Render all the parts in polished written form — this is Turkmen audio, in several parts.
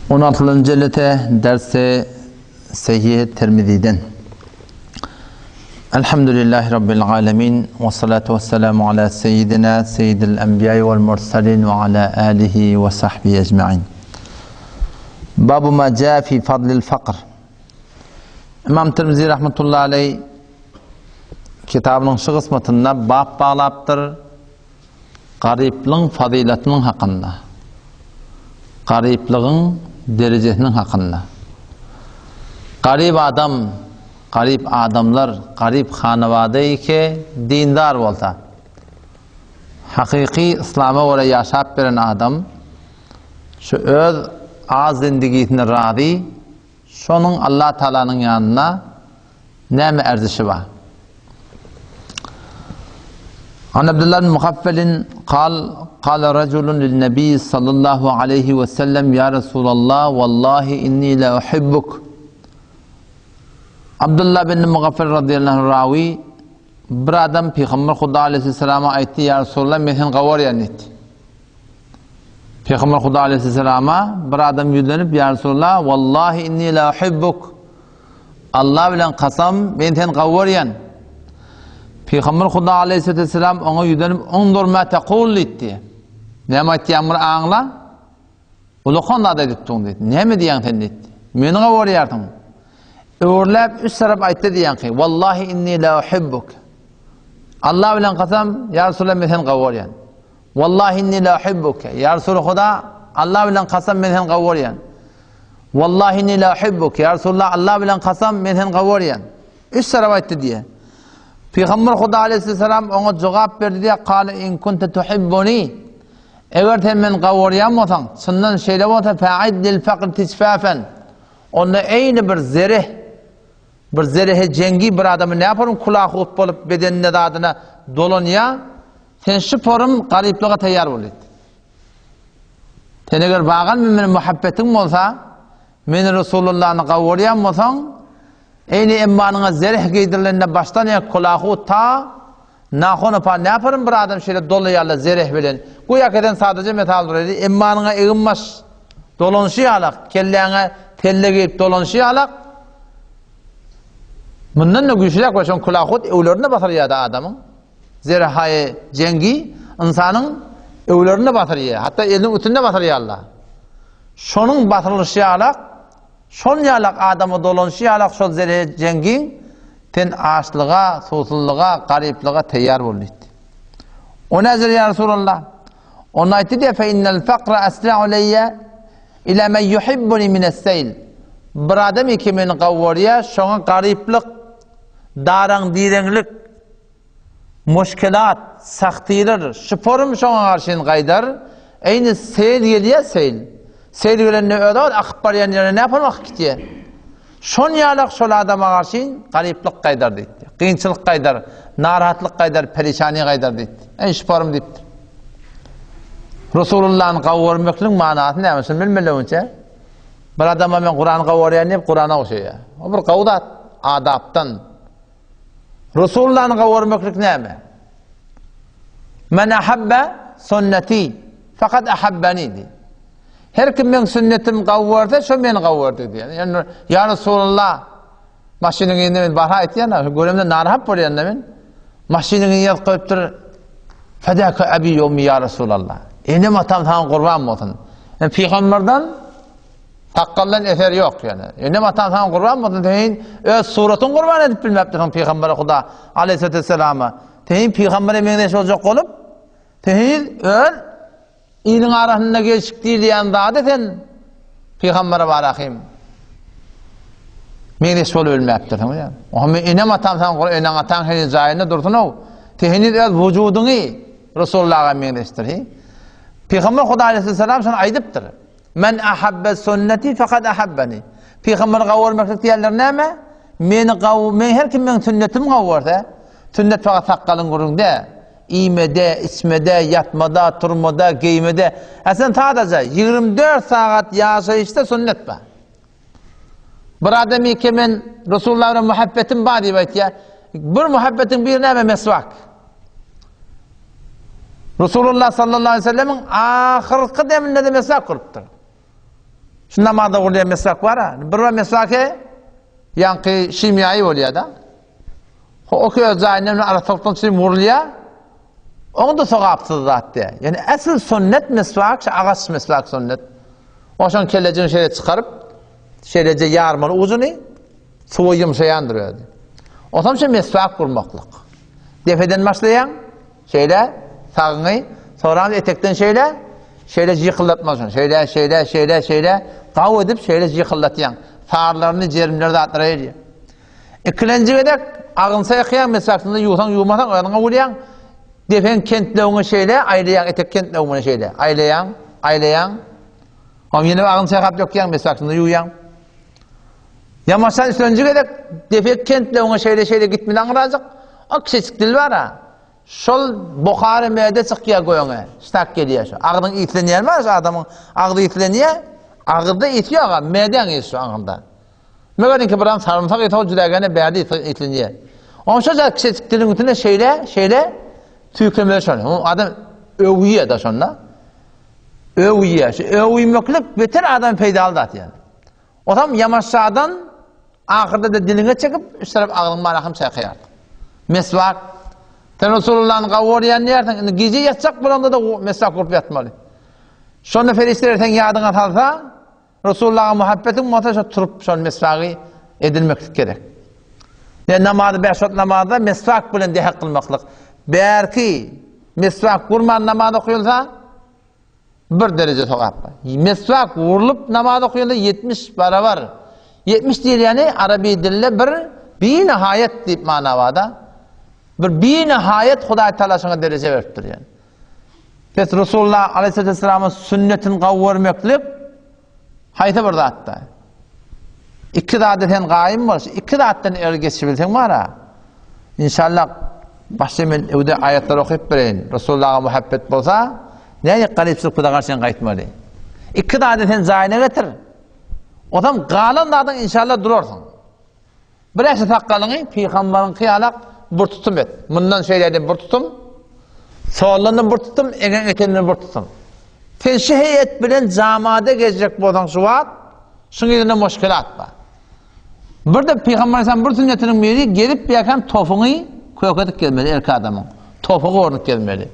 16-njy jelete dersi Sahih Tirmiziden. Elhamdülillahi Rabbil alemin ve salatu ve selamu ala seyyidina seyyidil enbiya vel mursalin ve ala alihi ve sahbihi ecma'in. Babu ma ca fi fadlil fakr. Imam Tirmizi rahmetullahi aleyh kitabynyň şu kysmatynda bab baglapdyr. Garyplygyň fazylatynyň hakynda. Garyplygyň derejesiniň hakynda. Garyp adam, garyp adamlar, garyp hanawada ki dindar bolsa, hakyky yslama görä ýaşap beren adam, şu öz az zindigisine razy, şonuň Allah Taalanyň ýanynda näme erzişi bar? An Abdullah bin Muhaffel kal kal rajulun lil nebi sallallahu aleyhi ve sellem ya Resulallah vallahi inni la uhibbuk Abdullah bin Mugaffel radıyallahu anh rawi bir adam Peygamber Huda aleyhisselama aýtdy ya Resulallah men seni gawarýan diýdi. Pygamber Huda aleyhisselama bir adam ýüzlenip, Ýa Resulallah, wallahi inni la uhibbuk. Allah bilen kasam, men seni gowy görýän. Pygamber Huda aleyhisselam oňa ýüzlenip, Unzur ma taqul diýdi. Näme aýtýaň bir aňla? Ulakan zat aýdypdyň diýdi. Näme diýýäň sen diýdi. Meni gowy görýärsiň. Öwürläp üç tarap aýtdy diýýänki, Wallahi inni la uhibbuk. Allah bilen kasam, ýa Resulallah men seni gowy görýän. Wallahi inni la uhibbuke. Ýa Resuly Huda, Allah bilen kasam men seni gowy görýän. Wallahi inni la uhibbuke. Ýa Resulallah, Allah bilen kasam men seni gowy görýän. Üç tarap aýtdy diýe. Pygamber Huda aleyhisselam oňa jogap berdi diýe, Kale in kunte tuhibbuni. Eger sen meni gowy görýän bolsaň, çyndan şeýle bolsa, fa'id lil faqr tisfafen. Onda eýni bir zereh Bir zerehe jeňgi bir adamy näporum kulahut bolup bedenine zadyna dolanýa, sen şu porum garyplyga taýýar bol diýdi. Sen eger bagan men bilen muhabbetiň bolsa, meni Resulullahny gawurýan bolsaň, eýni emmanyňa zereh geýdirilende başdan aýak kulahut ta nahona pa näporum bir adam şeýle dolaýarlar zereh bilen. Göýä ki sen sadaja metal duraýdy, emmanyňa egin-baş Dolanşy ýalak, kelläňe selle geýip dolanşy ýalak, mundan-da güýçliräk we şoň külahut öwlerine basyrýar-da adamyň. Zerhaýy jeňgi ynsanyň öwlerine basyrýar, hatda eliniň üstünde basyrýarlar. Şonuň basyrylyşy ýalak, şol ýalak adama dolanşy ýalak şol zerhe jeňgiň sen açlyga, suwsuzlyga, garyplyga teýýar bol diýdi. O näzer ýa Resulallah? Onda aýtdy diýe, fe innel fakra asra'u leýe ila men yuhibbuni mines-seýl. Bir adam ki meni gawwarýar, şoňa garyplyk, daraň-direňlik, muşkilat, sahtylar, şuporym şoňa garşyn gaýdar. Eýni sel gelýär, sel. Sel gelende özi akyp barýan ýerine näpon akyp gitýär? Şon ýalak şol adama garşyn garyplyk gaýdar diýdi. Kynçylyk gaýdar, narahatlyk gaýdar, perişani gaýdar diýdi. Eý şuporym diýipdir. Resulullahny gawy görmekligiň manasy näme? Şuny bilmeliginçe. Bir adama men Kurany gawy görýän diýip Kurana goşaýar. O bir gawy zat, adapdan. Resulullahny gawy görmeklik näme? Men ahabba sunneti fakat ahabbani diýdi. Her kim meň sünnetimi gawy görse, şo meni gawy gördi diýýär. Ýani ýa Resulallah, maşynyň indi men barha aýtýan, göremde narahat bolýan da men. Maşynyň ýazyp goýupdyr. Fedaka abi ýommi ýa Resulallah. Enem atam saňa gurban bolsun. Yani pygamberden sakgaldan eser ýok ýani. Enem atam saňa gurban bolsun. Sen öz suratyň gurban edip bilmäpdirsiň pygambere Huda aleyhissalama. Sen pygambere meňzeş boljak bolup, sen öz Iliň arasynda gelşik diýilýän zady sen pygambere barahym meňzeş bolup ölmäpdirsiň diýýär. Oha men enem atam saňa gurban, eneň ataň heniz jaýynda dursun-ow. Sen heniz öz wujudyňy Resulullaha meňzeşdir. Hi. Pygamber Hudaý aleyhisselam şony aýdypdyr. Men ahabbe sünneti fakat ahabbeni. Pygamberi gawy görmeklik diýenler näme? Meni gawy, men her kim meň sünnetimi gawy görse, sünnet fakat sakgalyň gürrüň däl. Iýmede, içmede, ýatmada, turmada, geýmede. Hä sen sadaja 24 sagat ýaşaýyşda sünnet bar. Bir adam eke men Resulullah bilen muhabbetim bar diýip aýtýar. Bir muhabbetiň biri näme meswak. Resulullah sallallahu aleyhi ve sellemiň ahyrky deminde de meswak bolupdyr. Şu namazda gurulýan meswak bar-a. Bir bir meswake ýaňky şimýaýy bolýar-da. O öz jaýyndan bilen arassalykdan çyryp gurulýar. Oň da sogapsyz zat diýär. Ýani esl sünnet meswak, şu agaç meswak sünnet. Oşan kellejigini şeýle çykaryp, şeýleje ýarmaly ujuny suwa ýumşaýandyr özi. Otam şu meswak gurmaklyk. Depeden başlaýaň, Şeýle, sagyňy, soram etekden şeýle, şeýle jykyldatmaly şony. Şeýle, şeýle, şeýle, şeýle, gaw edip şeýle jykyldatýaň. Sarlaryny, jerimleri zatlara gelýär. Ikilenji gezek agynsa ýakýaň, mesaksyny ýuwsaň, ýuwmasaň özüňe bolýaň. Depeň kentlewiňi şeýle aýlaýaň, etek kentlewiňi şeýle aýlaýaň, aýlaýaň. Oň ýene agyn çaýkap dökýäň, mesaksyny ýuwýaň. Ýamaşan üçünji gezek depe kentlewiňe şeýle-şeýle gitmeli aňrajyk. O kiçijik dil bar-a. Şol bokary mede çykýar göňe. Ştak gelýär şu. Agzyň islenýän bar şu adamyň agzy islenýär. Agyzda is ýok-a, medäň isi şu aňyrda. Meger inki biram sarymsak isi ol jüdägene bärde islenýär. Oň şo zat kiçijik diliň üstüne şeýle, şeýle tüýklemeli şony. O adam öwýär-de şonda. Öwýär. Şu öwýmeklik beter adam peýdaly zat ýaly. Otam ýamaşjadan ahyrda-da diliňe çekip, üç tarap agzyň baraham çaýkaýardyň. Meswak. Sen Resulullany gawy görýän diýersiň, indi gije ýatjak bolanda-da meswak urup ýatmaly. Şonda perişdeler seň ýadyňa salsa, Resulullaha muhabbetiň bolsa şo turup şol meswagy edinmeklik gerek. Ne namazy bäş wagt namazda meswak bilen dehek kylmaklyk. Bärki meswak gurman namaz okylsa, Bir dereje sogap bar. Meswak urlup namaz okaýanda 70 barabar. 70 diýilýäni arabi dilinde bir binihaýat diýip mana bar-da. Bir binihaýat Hudaý Taala şoňa dereje beripdir ýani. Pes Resulullah aleyhisselamyň sünnetini gawy görmeklik Haýsy bir zatda? Iki zada sen gaýym bol, şu iki zatdan eger geçibilseň bara. Inşallah başda men öwde aýatlar okyp bereýin. Resulullaha muhabbet bolsa, näme garypçylyk bize garşy gaýtmaly. Iki zady sen jaýyna getir. Ondan galan zadyň inşallah durarsyň. Bir äşe sakgalyňy pygambaryňky ýalak bir tutum et. Mundan şeýle bir tutum, soldan bir tutum, eňeň etenden bir tutum. Sen şu heýet bilen jamada gezjek bolsaň şu wagt, şuň ýerinde muşkilat bar. Bir de pygamber sen bir sünnetiniň biri gelip ýakan tofuňy kökedip gelmeli erkek adamyň. Tofugy ornup gelmeli.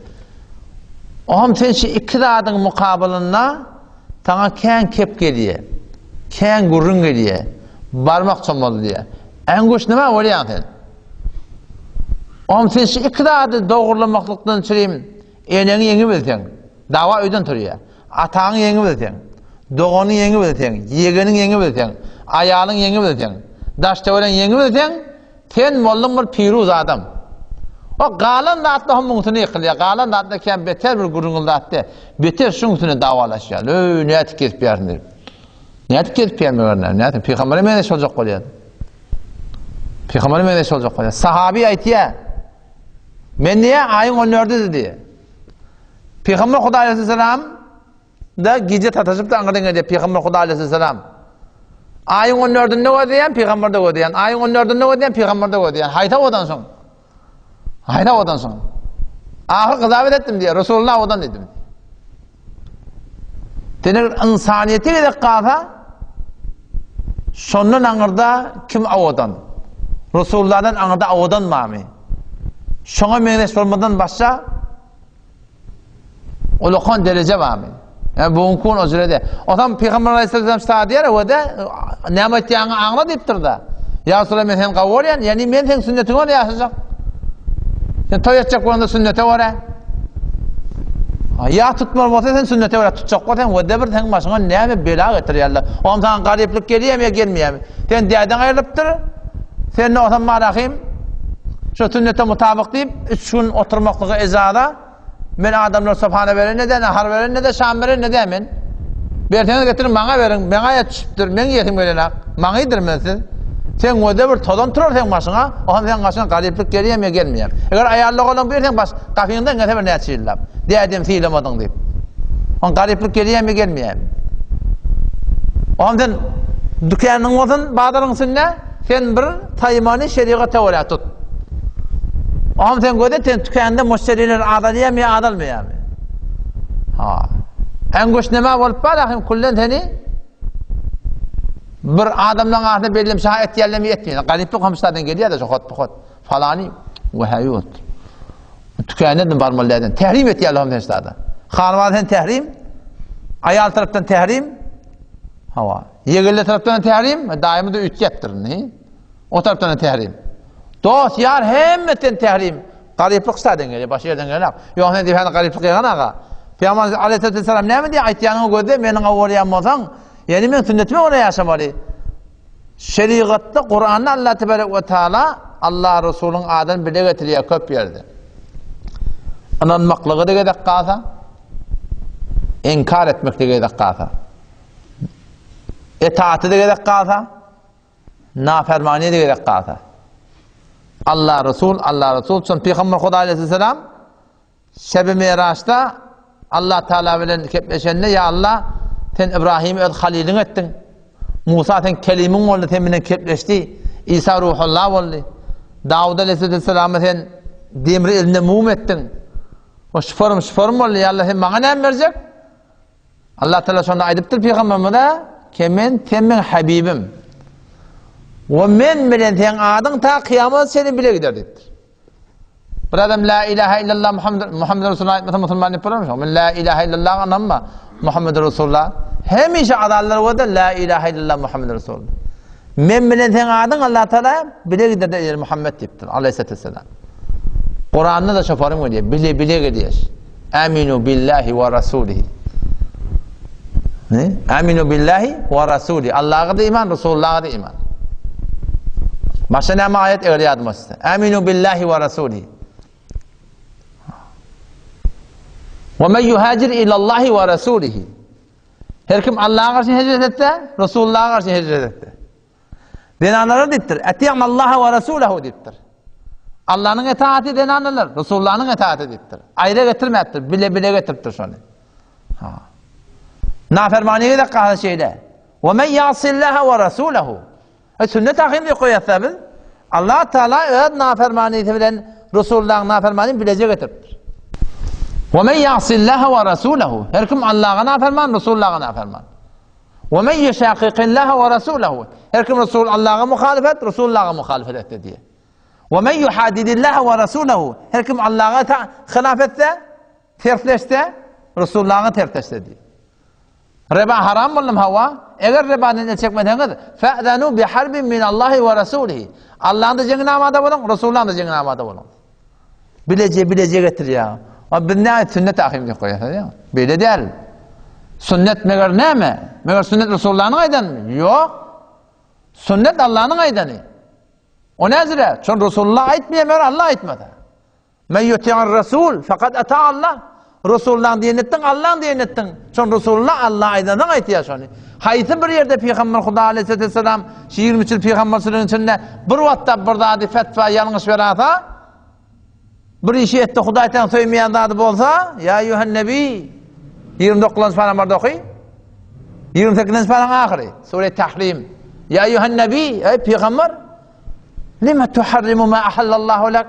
Oňam sen şu iki zadyň mukabylynda Saňa kän kep gelýä. Kän gürrüň gelýä. Barmak çommaldy diýýä. Äňgüç nime bolýaň sen? Oňam sen şu iki zady dogurlamaklykdan çürim eneňi ýeňibilseň, dawa öýden turýa. Ataňy ýeňibilseň, doganyňy ýeňibilseň, ýegeniňi ýeňibilseň, aýalyňy ýeňibilseň, daş-töweregiňi ýeňibilseň, Sen bolduň bir piruz adam. O galan zatlar hem muňsuna ýykylýar. Galan zatlar kän beter bir gürrüňli zat däl. Beter şuň üstüne dawalaşýar. Öý, nädip gezip ýörün diýip. Nädip gezip ýörün meger nädip? Pygambere meňzeş boljak bolýar. Pygambere meňzeş boljak bolýar. Sahabi aýtýar. Men diýýär, aýyň 14-i diýýär. Pygamber Hudaý aleyhisselam Da gije sataşypdy aňyrdan gelýär Pygamber Huda aleyhisselam. Aýyň on dördünde gözleýän, Pygamber-de gözleýän. Aýyň on dördünde gözleýän, Pygamber-de gözleýän. Haýsy owadansyň? Haýsy owadansyň? Ahyr gyzabet etdim diýýär. Resulullah owadan diýdim. Demek ynsanyýete gezek galsa, şondan aňyrda kim owadan? Resulullahdan aňyrda owadan barmy? Şoňa meňzeş bolmadan başga Ulakan dereje barmy? Yani bu gün o jürede. O zaman Peygamber Aleyhisselam şta diýer, o da näme aýtýanyňy aňla diýipdir da. Ýa Resulallah men seni gawy görýän, ýani men seň sünnetiňe görä ýaşajak. Sen toý etjek bolanda sünnete görä. Ýa tutmaly bolsa sen sünnete görä tutjak bolsaň, o da bir seň başyňa näme bela getirýärler. Oňam saňa garyplyk gelýärmi ýa gelmeýärmi? Sen dädeň aýrylypdyr. Sen de osam barahym şu sünnete mutabyk diýip, üç gün oturmaklyga ejaza, men adamlar sophana berende-de, nahar berende-de, şam berende-de men. Berseňiz getiriň maňa beriň, meňa et düşüpdir, meň iýesim gelenok, maňa iýdirmez siz. Sen göze bir tozan turar seň başyňa, oňam seň başyňa garyplyk gelýärmi ýa gelmeýärmi. Eger aýal doganlaň berseň baş gapyňdan gelse bir näçe ýyllap, dädem sylamadyň diýip. Oň garyplyk gelýärmi gelmeýärmi? Oňam sen dükanyň bolsun bazaryň içinde, Sen bir saýmany şerigata görä tut. Oňam sen göz et, sen tükände müşderiler azalýarmy ýa azalmaýarmy? Ha. Äňgöç näme bolup bar, ahim kullen seni? Bir adamlaryň arasynda bellem şaha etýärlermi etmeýärler. Garyplyk hem şadan gelýär-de şu hot hot. Falany we ýurt. Tükäneden barmaly däden. Tährim etýärler hem sen şada. Hanwa sen tährim. Aýal tarapdan tährim. Hawa. Ýegenler tarapdan tährim, daýymy da üýtgäpdir indi. O tarapdan tährim. Dost, ýar hemmeden tährim. Garyplyk şadan gelýär, başga ýerden gelenok. Ýok sen diýip, garyplyk ýagan aga. Pygamber aleyhisselam näme diýýär? Aýtýanyňy gözle, meniň gowy bolsaň, Ýagny men sünnetime görä ýaşamaly. Şerigatda, Kuranda Allah tebarek we taala Allah Resulyň adyny bile getirýär köp ýerde. Ynanmaklygy da gezek galsa, inkar etmek de gezek galsa, etaty da gezek galsa, nafermany da gezek galsa. Allah Resul, Allah Resul, şon Pygamber Hudaý aleyhisselam Şebi Miraçda Allah Taala bilen gepleşende, Ýa Allah, sen Ibrahimi öz halylyň etdiň. Musa sen kelimiň boldy, sen bilen gepleşdi. Isa ruhullah boldy. Dawud aleyhissalamy sen demri elinde mum etdiň. O şufarym, şufarym boldy. Ýa Allah, sen maňa näme berjek? Allah Taala şonda aýdypdyr pygamberimize, ki men sen meň habibim. We men bilen seň adyň ta kyýamata çenli bile gider diýipdir. Bir adam la ilaha illallah Muhammed Muhammed Resulullah aýtmasa musulman diýip bolarmy? Men la ilaha illallah ynanma Muhammed Resulullah. Hemişe adallar bolsa la ilaha illallah Muhammed Resulullah. Men bilen seň adyň Allah Taala bile gider diýer Muhammed diýipdir. Aleyhisselam. Kuranda da şofarym diýär, bile bile gidýär. Aminu billahi we rasulihi. Ne? Aminu billahi we rasulihi. Allah'a da iman, Resulullah'a da iman. Başga näme aýat eger ýadyma düşse. Aminu billahi we rasulihi. Ve men yuhacir ila Allahi we rasulihi. Her kim Allah'a garşy hicret etse, Resulullah'a garşy hicret etse. Zenanlara diýipdir, Ati'nallaha we rasulahu diýipdir. Allanyň etaati zenanalar, Resulullahnyň etaati diýipdir. Aýra getirmäpdir, bile-bile getiripdir şony. Ha. Nafermany gerek galsa şeýle. Ve men yasillaha we rasulahu. E sünnet ahim diýip goýýarsa biz. Allah Taala öz nafermanysy bilen Resulullahnyň nafermanyny bileje getiripdir. Ve men yasillaha we rasulahu. Her kim Allaha naferman, Resulullaha naferman. Ve men yuşakikillaha ve rasulahu. Her kim Resul Allaha muhalefet, Resulullaha muhalefet etse diýe. Ve men yuhadidillaha ve rasulahu. Her kim Allaha hylaf etse, tersleşse, Resulullaha tersleşse diýe. Reba haram boldum hawa. Eger rebadan el çekmeseňiz, fa'zanu bi harbin min Allahi ve rasulihi. Allah'ın da jeňine amada boluň, Resulullah'ın da jeňine amada boluň. Bileje bileje getirýär. A biz näme sünnet ahim diýip goýýarys ýa? Beýle däl. Sünnet meger näme? Meger sünnet Resulullah'yň aýdanymy? Ýok. Sünnet Allah'yň aýdany. O näzire? Çün Resulullah aýtmaýar, meger Allah aýtmasa. Men yuti'ar Rasul fakat ata Allah. Resulullah'yň diýenini etdiň, Allah'yň diýenini etdiň. Çün Resulullah Allah aýdandan aýtýar şony. Haýsy bir ýerde Pygamber Huda aleyhisselam şu 23 ýyl pygamberçiligiň içinde bir wagtda bir zady fetwa ýalňyş berasa, bir işi etdi Hudaý taň söýmeýän zady bolsa, ýa eýýuhen nebi 29-njy param barda oky. 28-nji paraň ahyry, sure Tahrim. Ýa eýýuhen nebi, eý pygamber, lima tuharrimu ma ahallallahu lak?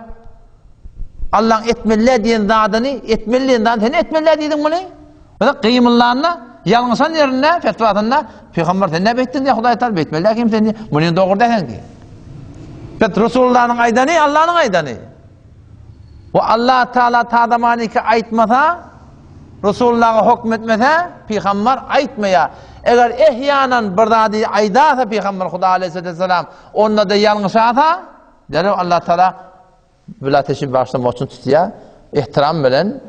Allaň etmeli diýen zadyny, etmeli diýen zadyny sen etmeli diýdiň muny? Ýa gymyldanda, ýalňyşan ýerinde, fetwasynda, Pygamber sen näme etdiň diýe Hudaý Taala beýtmeli däl kim sen diýe. Muny dogry däl sen diýe. Bet Resulullahnyň aýdany Allanyň aýdany. We Allah Taala tadamany ki aýtmasa, Resulullaha hukm etmese, pygamber aýtmaýar. Eger ehýanan bir zady aýdasa pygamber Hudaý aleyhisselam, onda da ýalňyşasa, derrew Allah Taala Bile ateşi başlamak üçin tutýar. Ihtiram bilen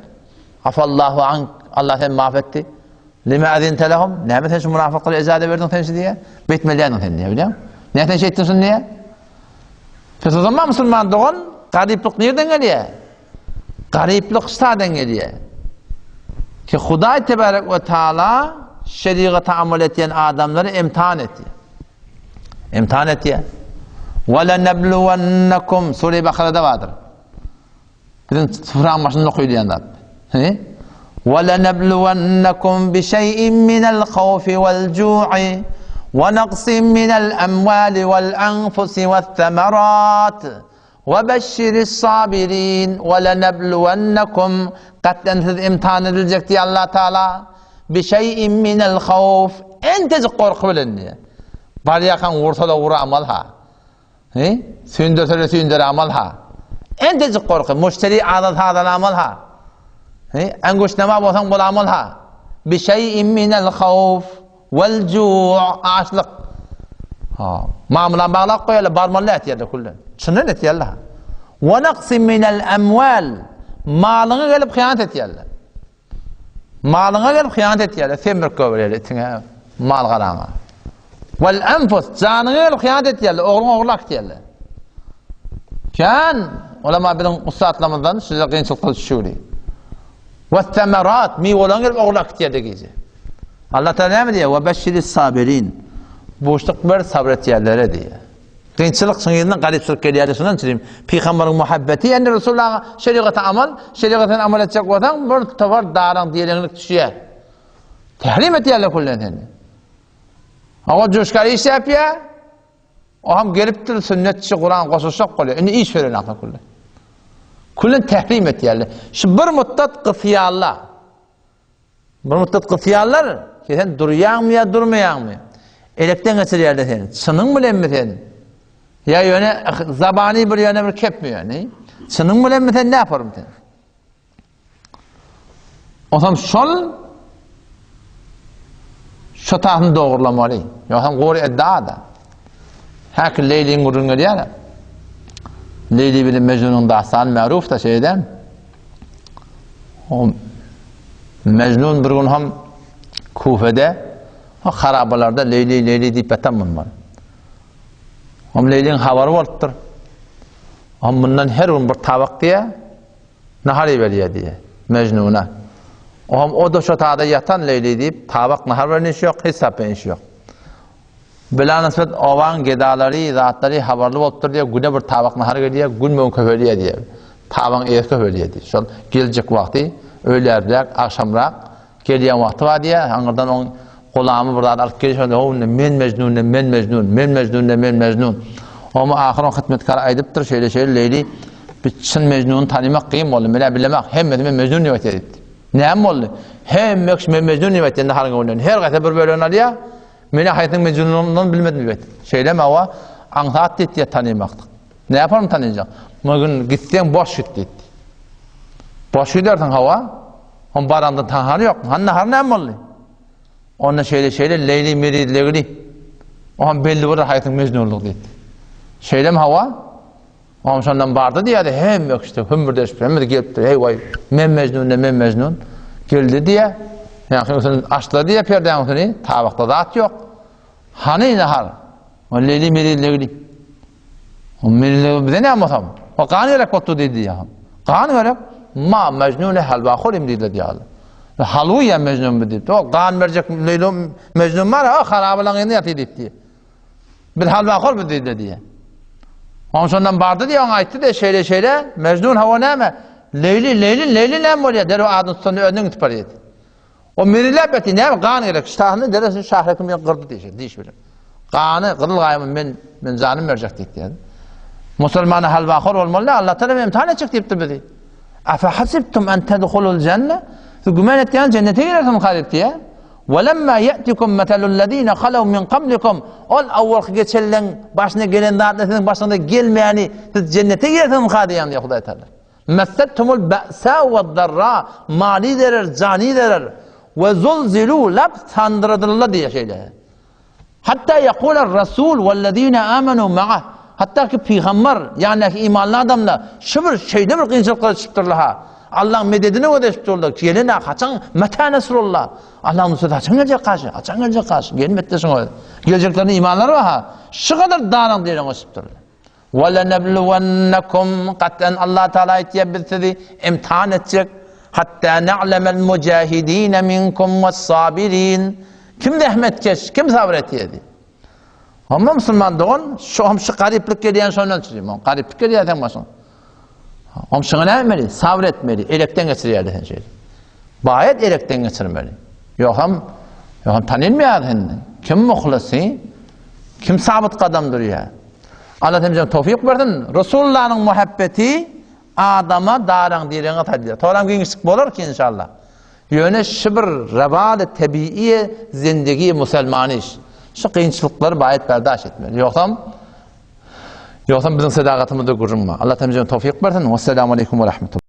Afallahu ank, Allah seni maaf etdi. Lime azinte lehum? Näme sen şu münafyklara ejaze berdiň sen şu diýe? Beýtmeli däldiň sen diýe, bilýäň? Näme sen şeýtdiň şuny diýe? Pes o zaman musulman dogan, garyplyk nirden gelýär? Garyplyk şadan gelýär. Ki Hudaý tebarek we taala şeriata amal etýän adamlary imtihan etýär. Imtihan etýär. Ve lenebluwennekum Sure Bakarada bardyr. Biziň sufraň başynda okaýylýan zat. He? Ve lenebluwennekum bi şey'in minel havfi vel cu'i ve naqsin minel emvali vel enfusi ve's semerat. Ve beşşiris sabirin ve lenebluwennekum Gatdan siz imtihan ediljek diýýär Allah Taala. Bi şey'in minel havf entejik gorky bilen diýýär. Barýarkaň ursa-da uramal-ha. He? Süýndürse-de süýndüramal-ha. Entejik gorky, muşteri azal-sazalamal-ha. He? Äňgüşnama bolsaň bolamal-ha. Bi şeý'in minel hawf wel ju' açlyk. Ha, mamlany baglap goýarlar, barmaly etýärler küllen. Çyndan etýärler. Wa naqsin minel amwal. Malyňa gelip hyýanat etýärler. Malyňa gelip hyýanat etýärler, semrik goýberýärler itiňe, mal-garaňa. Wal anfus, janyňa gelip hyýanat etýärler, ogluňy ogurlap gitýärler. Kän ulama biziň ussatlarymyzdan şeýle kynçylyklar düşüwdi. We semerat, miwelerini gelip ogurlap gitýärler gije. Allah Teala näme diýýär? We beşşiris sabirin. Buşluk ber sabr etýänlere diýýär. Kynçylyk şuň ýerinden garypçylyk gelýär şundan üçin pygamberiň muhabbeti ýani Resulullahyň şerigaty amal, şerigatyna amal etjek bolsaň bir topar daraň direňlik düşýär. Tälim etýärler küllen seni. Awa joşkar iş ýapýar. O hem gelipdir sünnetçi Kuran goşuşak bolýar. Indi iş beren akla küllen. Küllen tälim etýärler. Şu bir muddat gysýarlar. Bir muddat gysýarlar, ki sen durýaňmy ýa durmaýaňmy? Elekden geçirýärler seni. Çynyň bilenmi sen? Ýa ýöne zabany bir ýöne bir kepmi ýöne? Çynyň bilenmi sen näme yaparym sen? Osam şol şo tahyny dogurlamaly. Ýogsam gory edda-da. Häki Leýliň gürrüň gelýär. Leýli bilen Mejnunyň dastany märuf-da şeýle. O Mejnun bir gün hem Kufede o harabalarda Leýli Leýli diýip ýatan mundan. Hem Leýliň habary bolupdyr. Hem mundan her gün bir tabak diýe nahar iberýär diýe Mejnuna. O hem o da şo tada ýatan Leýli diýip tabak nahar bilen işi ýok, hesap bilen işi ýok. Bilanysbet obaň gedalary, zatlary habarly bolupdyr diýýär, güne bir tabak nahar gelýär, gün-gün köpelýär diýýär. Tabagyň eýesi köpelýär diýýär. Şol geljek wagty, öýlärräk, agşamrak gelýän wagty bar diýýär. Aňyrdan oň gulamy bir zat alyp gelýär, şonda o indi men Mejnun, men Mejnun, men Mejnun, men Mejnun. Oňa ahyr oň hyzmatkary aýdypdyr, şeýle-şeýle Leýli, bi çyn Mejnuny tanymak kyn boldy, men-ä bilemok, hemmesi men Mejnun diýip aýtýar diýipdir. Näme boldy? Hemme kişi men Mejnun diýip aýtýar, naharyň öňünden. Her gaýsy bir bölegini alýar. Men haýsynyň mejnunlygyny bilmedim diýip aýtdy. Şeýlemi hawa, aňsat diýdi diýýär tanymaklyk. Näme yaparym tanyjak? Bu gün gitseň boş git diýdi. Boş gidersiň hawa. Hom baranda nahar ýok. Han nahar näme boldy? Onda şeýle şeýle Leýli merizlegini. O hem belli bolar haýsynyň mejnunlygy diýdi. Şeýlemi hawa? Oňam şondan bardy diýýärdi, hemme kişi hümmürdeşip, hemmesi gelipdir, heý waý, men Mejnun-da, men Mejnun. Geldi diýýär. Ýa üstüni açdylar diýýär perdäniň üstüni, tabakda zat ýok. Hany nahar? O Leýli mezillegini. O mezillegi bize näme bolsam? O gan gerek bolupdy diýdi diýýär. Gan gerek? Ma Mejnune halwa hurim diýdiler diýýär. Halwa ýa Mejnun bu diýdi. O gan berjek Leýli Mejnun bar, o harabalaň ýerinde ýatyr diýdi. Biz halwahor biz diýdi diýe. Oň şondan bardy diýe, oňa aýtdy diýe, şeýle şeýle, Mejnun hawa näme? Leýli, Leýli, Leýli näme bolýar? Derrew adyny tutanda özünden gitip barýar. O miriläp ýatyr, näme gan gerek? Şahyny derrew şahyr kim gyrdy diýşi, diş bilen. Gany gyzyl gaýymy men men janym berjek diýdi. Musulmana halwahor bolmaly, Allah Taala imtihan etjek diýipdir bizi. Afa hasibtum an tedhulul jenne? Siz güman etýän jennete girersiňiz diýip diýe. Welemma ýe'tikum meselul-lezine halew min kablikum, ol awwalky geçenleň başyna gelen zatlar siziň başyňyza gelmäni siz jennete girersiňizka diýýän diýýär Hudaý Taala. Messetumul ba'sa we'd-darra, mali zerer, jany zerer, we zulzilu lap sandyradyllar diýýär şeýle. Hatta ýekuler rasul wellezine amenu ma'ah, hatda ki pygamber, ýanyndaky imanly adamlar şu bir şeýle bir kynçylyklara düşüpdirler ha. Allaň mededine gözleşip durlar. Gelen ha haçan meta nasrullah. Allaň nusreti haçan geljek garşy? Haçan geljek garşy? Gelmekde şuň özi. Geljeklerine imanlary bar ha. Şu kadar daraň diýen ösüpdirler. Ve lenebluwennekum gaten Allah Taala aýtýar biz sizi imtihan etjek. Hatta na'lemel mujahidin minkum was-sabirin. Kim zähmetkeş, kim sabyr etýär diýip. Amma musulman dogan, şu hem şu garyplyk gelýän şondan çyryň. On garyplyk gelýär sen başyň. Om şuňa näme etmeli? Sabyr etmeli. Elekden geçirýär sen şeýle. Baýat elekden geçirmeli. Ýogsam, ýogsam tanylmaýar sen. Kim muhlasy? Kim sabyt gadam durýar? Allah hemmämize towfik bersin. Resulullah'yň muhabbeti adama daraň direňe salýar. Toram giňişlik bolar ki inşallah. Ýöne şu bir rewaly tebiiye zindigi musulmanyş. Şu kynçylyklary baýat berdaş etmeli. Ýogsam ýogsam biziň sadagatymyzda gürrüň bar. Allah tamjana towfyk bersin. Wessalamu aleýkum we rahmetullah.